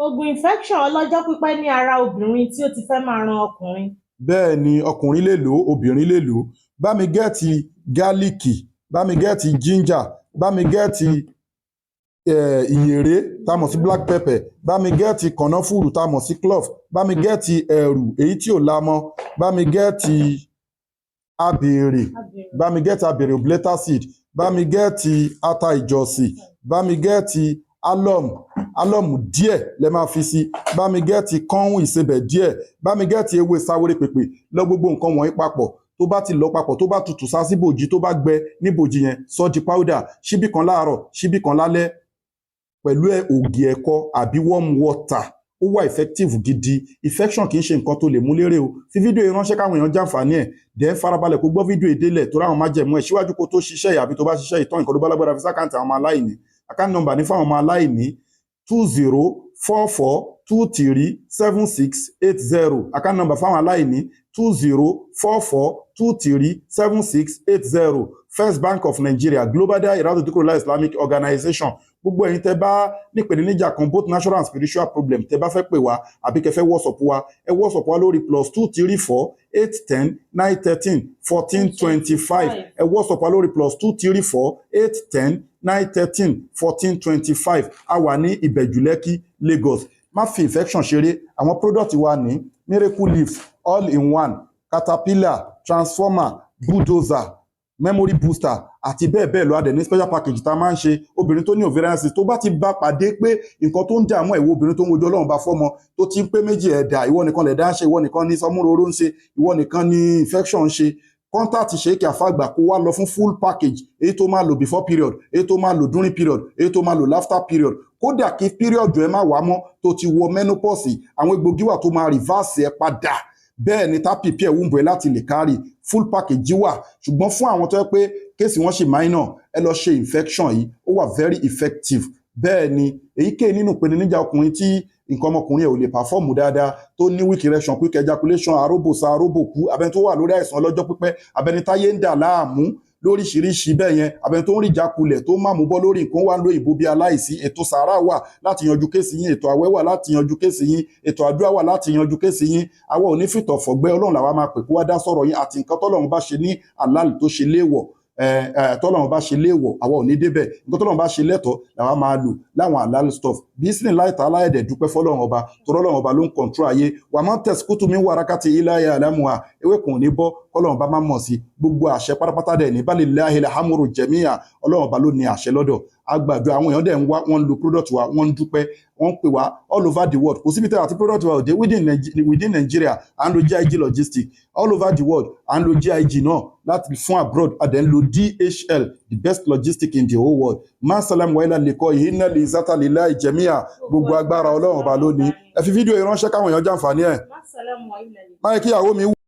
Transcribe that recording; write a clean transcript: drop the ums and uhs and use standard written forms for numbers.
Oògùn infection ọlọ́jọ́ pípẹ́ ní ara obìnrin tí ó ti fẹ́ máa ran ọkùnrin. Bẹ́ẹ̀ ni, ọkùnrin lè lò ó, obìnrin lè lò ó. Bá mi get garlic, bá mi get ginger, bá mi get ìyèré tá a mọ̀ sí black pepper, bá mi get kànáfùrù tá a mọ̀ sí clove, bá mi get ẹ̀rù èyí tí ò lamọ́, bá mi get abèrè, bá mi get abèrè umbellata seed, bá mi get ata ìjọsìn, bá mi get alum, alum díẹ̀ lẹ máa fi sí, bá mi get kọ́hún ìsebẹ̀ díẹ̀, bá mi get ewé sáwéré pèpè. Lọ gbogbo nǹkan wọ̀nyí papọ̀. Tó bá ti lọ papọ̀, tó bá tutù sá síbòjì, tó bá gbẹ níbòjì yẹn, sọ di powder. Ṣíbí kan láàárọ̀, ṣíbí kan lálẹ́, pẹ̀lú ẹ̀ ògì ẹ̀kọ àbí warm water. Ó wà effective gidi. Infection kì í ṣe nǹkan tó lè mú lérè o. Fi fídíò yìí ránṣẹ́ káwọn èèyàn jàǹfààní ẹ̀. Dẹ̀ farabalẹ̀ kó gbọ́ fídíò ìdélẹ̀ tó ráwọn májẹ̀mú ẹ̀ síwájú kó tó ṣiṣẹ́ yìí, àbí tó bá ṣiṣẹ́ ìtàn nǹkan tó bá lágbára, fi sí account àwọn ọmọ aláìní. Account number ní fáwọn ọmọ aláìní: 2044237680. Account number fáwọn aláìní: 2044237680, First Bank of Nigeria, Global Dahiratu Dhikrlahi Islamic Organization. Gbogbo ẹ̀yin tẹ́ bá nípèníjà kan, both natural and spiritual problem, tẹ́ bá fẹ́ pè wá àbí kẹ́ fẹ́ WhatsApp wa, ẹ WhatsApp wa lórí +234 810 913 1425. Ẹ WhatsApp wa lórí +234 810 913 1425. A wà ní Ìbẹ̀jú Lẹ́kì, Lagos. Má fi infection ṣeré. Àwọn product wa ní miracle leaves, all in one, caterpillar, transformer, bulldozer, memory booster àti bẹ́ẹ̀ bẹ́ẹ̀ lọ. A dẹ̀ ní special package tá a máa ń ṣe. Obìnrin tó ní ovarian cyst, tó bá ti bá pàdé pé nǹkan tó ń dààmú ẹ̀, ìwọ obìnrin tó ń wojú Ọlọ́run bá fọ́mọ tó ti ń pé méjì ẹ̀dà, ìwọ nìkan lẹ̀dá ń ṣe, ìwọ nìkan ní sọmúroró ń ṣe, ìwọ nìkan ní infection ń ṣe, contact Sheikh Afagba kó wá lọ fún full package, èyí tó máa lò before period, èyí tó máa lò during period, èyí tó máa lò after period. Kódà kí period ẹ má wá mọ́, tó ti wọ menopause, àwọn egbògi wà tó máa reverse ẹ padà. Bẹ́ẹ̀ ni tá prepare womb ẹ láti lè carry. Full package wà, ṣùgbọ́n fún àwọn tó yẹ pé case wọn ṣì minor, ẹ lọ ṣe infection yìí, ó wà very effective. Bẹ́ẹ̀ ni, èyíkéyìí nínú ìpèníjà ọkùnrin tí nǹkan ọmọkùnrin ẹ̀ ò lè perform dáadáa, tó ní weak erection, quick ejaculation, aróbòsà, aróbòkú, abẹni tó wà lórí àìsàn ọlọ́jọ́ pípẹ́, abẹni táyé ń dà láàmú lóríṣiríṣi bẹ́ẹ̀ yẹn, abẹni tó ń rí ìjákulẹ̀, tó má mú bọ́ lórí nǹkan wà lóyìnbó bí aláìsí, ètò sàárà wà láti yanjú case yín, ètò àwẹ̀ wà láti yanjú case yín, ètò àdúrà wà láti yanjú case yín. Àwa ò ní fìtọ̀ fọ̀gbẹ́. Ọlọ́run làwa máa pè kó wá dá sọ̀rọ̀ yín àti nǹkan tọ́lọ́run bá ṣe ní àlálì tó ṣe léèwọ̀, tọ́lọ́run bá ṣe léèwọ̀, àwa ò ní débẹ̀. Nǹkan tọ́lọ́run bá ṣe lẹ́tọ̀ọ́ làwa máa lò láwọn àlálì stuff bí sínú láìta aláìdẹ̀. Dúpẹ́ fọlọ́run Ọba, tọ́lọ́run Ọba ló ń control ayé wà. Má تسقط من ورقة إلا يعلمها. Ewé kan ò ní bọ́ kọ́lọ́run bá má mọ̀ sí. Gbogbo àṣẹ pátápátá dẹ̀ ní بل لله الأمر جميعا. Ọlọ́run Ọba ló ní àṣẹ lọ́dọ̀. Agbàdo àwọn èèyàn dẹ̀ ń wá, wọ́n ń lo product wa, wọ́n ń dúpẹ́, wọ́n ń pè wá all over the world. Kò síbi tẹ́lẹ̀ àti product wa ò dé. Within Nigeria, à ń lo GIG Logistics. All over the world, à ń lo GIG náà láti fún abroad. A dẹ̀ ń lo DHL, the best logistic in the whole world. مع السلامة وإلى اللقاء. إن العزة لله جميعا. Gbogbo agbára, Ọlọ́run Ọba lónìí. Ẹ fi fídíò yìí ránṣẹ́ káwọn èèyàn jàǹfààní ẹ̀. مع السلامة وإلى Máyì kíyàwó mi.